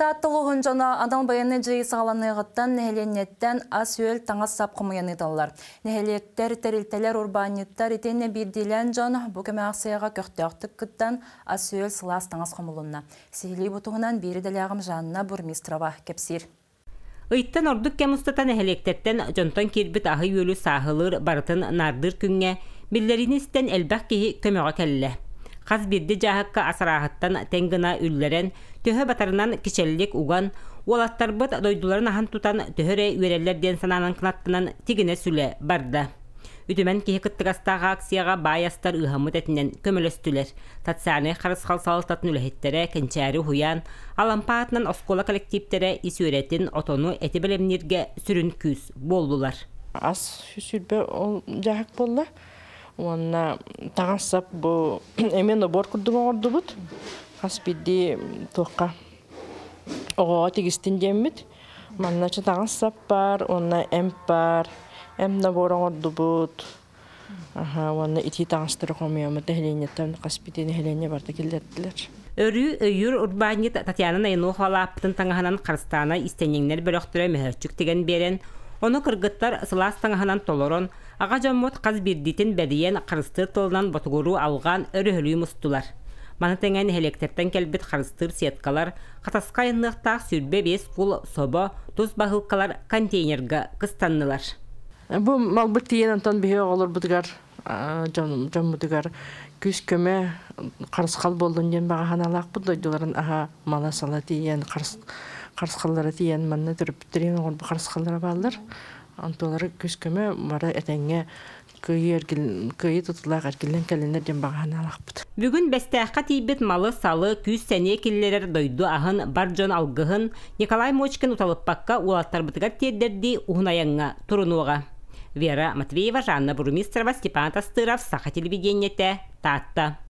Таатта улууһун дьоно анал байыаннай дьайыы саҕаланыаҕыттан нэһилиэнньэттэн ас-үөл, таҥас-сап хомуйан ыыталлар. Нэһилиэктэр, тэрилтэлэр, урбаанньыттар итиэннэ биирдиилээн дьон бу көмө аахсыйаҕа көхтөөхтүк кыттан ас-үөл, сылаас таҥас хомулунна. Сиһилии бу туһунан биир идэлээҕим Жанна Бурмистрова кэпсиир. Ыйтан ордук кэм устата нэһилиэктэртэн дьонтон киирбит аһы-үөлү сааһылыыр, барытын наардыыр күҥҥэ биллэриини истэн элбэх киһи көмөҕө кэллэ. Хас биирдии дьааһыкка ас арааһыттан тэҥ гына үллэрэн, төһө батарынан кичэллик уган, уолаттарбыт дойдуларын аһан тутан төһө эрэ үөрэллэр диэн санаанан кынаттанан тигинэ сүлэ барда. Үтүмэн киһи кыттыгастаах акцияҕа баай астар ыыһаммыт этинэн көмөлөстүлэр. Социальнай харысхал салалтатын үлэһиттэрэ Кэнчээри уһуйаан, Алампа аатынан оскуола коллективтэрэ ис үөрэтин, отону, эти бэлэмнииргэ сүрүн күүс буоллулар. Ас сүүрбэ ол дьаһак буолла. Уонна таҥас-сап бу эмиэ нобуор курдук оҥордубут. Хас биирдии туохха оҕоҕо тигистин диэммит. Манна таҥас-сап баар, уонна эмп баар, эмп набор оҥордубут. Аха, уонна итии таҥастары хомуйаммыт нэһилиэнньэттэн хас биирдии нэһилиэнньэ барыта киллэрдилэр. Өрүү өйүүр урбаанньыт Татьяна Найнохова лааппытын таҥаһынан Харыстаана истэнньэҥнэр бөлөхтөрө мөһөөччүк тигэн биэрэн, ону кыргыттар сылаас таҥаһынан толорон, аҕа дьоммут хас биирдиитин бэрийэн харыстыыр тылынан ботугуруу алҕаан өрөһөлүү мустулар. Маны тэҥэ нэһилиэктэртэн кэлбит харыстыыр сеткалар, Хатаска айанныахтаах 25 кул собо, тус баһыылкалар контейнерга кыстаннылар. Бу малбыт тиийэн онтон биһи оҕолорбутугар дьоммутугар күүс-көмө харысхал буоллун диэн баҕа санаалаахпыт дойдуларын аһа мала-сала тиийэн харысхаллара тиийэн манна төрөппүттэрин оҥорбут харысхаллара бааллар онтулары күүс-көмө бары этэҥҥэ кыайыы кыайыы тутулаах эргиллэн кэллиннэр диэн баҕа санаалаахпыт. Бүгүн Бэстээххэ тиийбит малы-салы, күүс-сэниэ киллэрэр дойду аһын, бар дьон алгыһын Николай Мочкин уталыппакка уолаттарбытыгар тиэрдэрдии уһун айаҥҥа турунуоҕа. Вера Матвеева, Жанна Бурмистрова, Степан Тастыров, Саха телевидениетэ, Таатта.